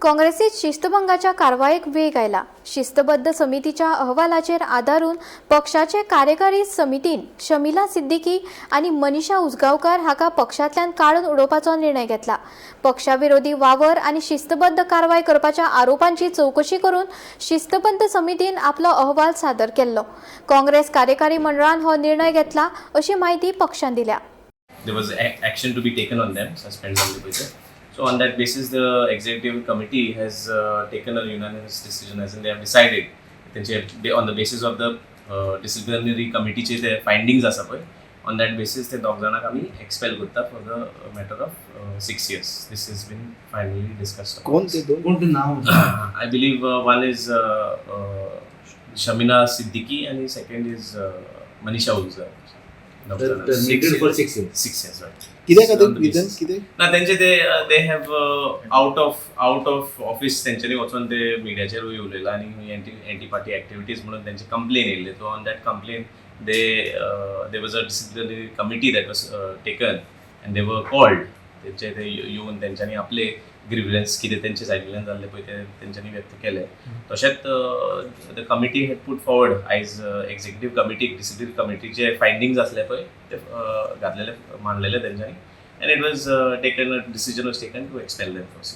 काँग्रेसीत शिस्तभंगाच्या कारवायेक वेग आयला. शिस्तबद्ध समितीच्या अहवालाचेर आदारून पक्षाचे कार्यकारी समितीन शमिला सिद्दीकी आनी मनीषा उजगांवकार हाका पक्षांतल्यान काडून उडोवपाचो निर्णय घेतला. पक्षाविरोधी वावर आनी शिस्तबद्ध कारवाय करपाच्या आरोपांची चवकशी करून शिस्तबद्ध समितीन आपलो अहवाल सादर केल्लो. काँग्रेस कार्यकारी मंडळान हो निर्णय घेतला अशी म्हायती पक्षान दिल्या. There was action to be taken on them, suspend जाल्ले पळय ते. So on that basis, the executive committee has taken a unanimous decision, as in they have decided तेंचे on the basis of the disciplinary committeeचे ते findings आसा पळय, on that basis ते दोग जाणांक आमी expel करता for the matter of 6 years. This has been finally discussed. कोण ते दोन? कोण ते नाव? I believe one is Shamina Siddiqui and second is Manisha Ujgaonkar. Terminated for 6 years. 6 years, right. कित्या खातीर On the reason basis. कितें? ना, तेंचे ते they have out of office तेंच्यांनी वचोन ते मिडियाचेरूय उलयला आनी एंटी पार्टी एक्टिविटीज म्हणून तेंचे कंप्लेन येयल्ले. So on that complain they was a disciplinary committee that was taken and they were called. तेंचे ते येवन तेंच्यांनी आपले ग्रिव्हन्स कितें तेंचे सायडींतल्यान जाल्ले पळय ते तेंच्यांनी व्यक्त केले. तशेंच the committee had put forward आयज एक्झिक्युटीव कमिटीक डिसिप्लीन कमिटीचे फायंडींग्स आसले पळय ते घातलेले, मांडलेले तेंच्यांनी and it was taken a decision was taken to expel them for 6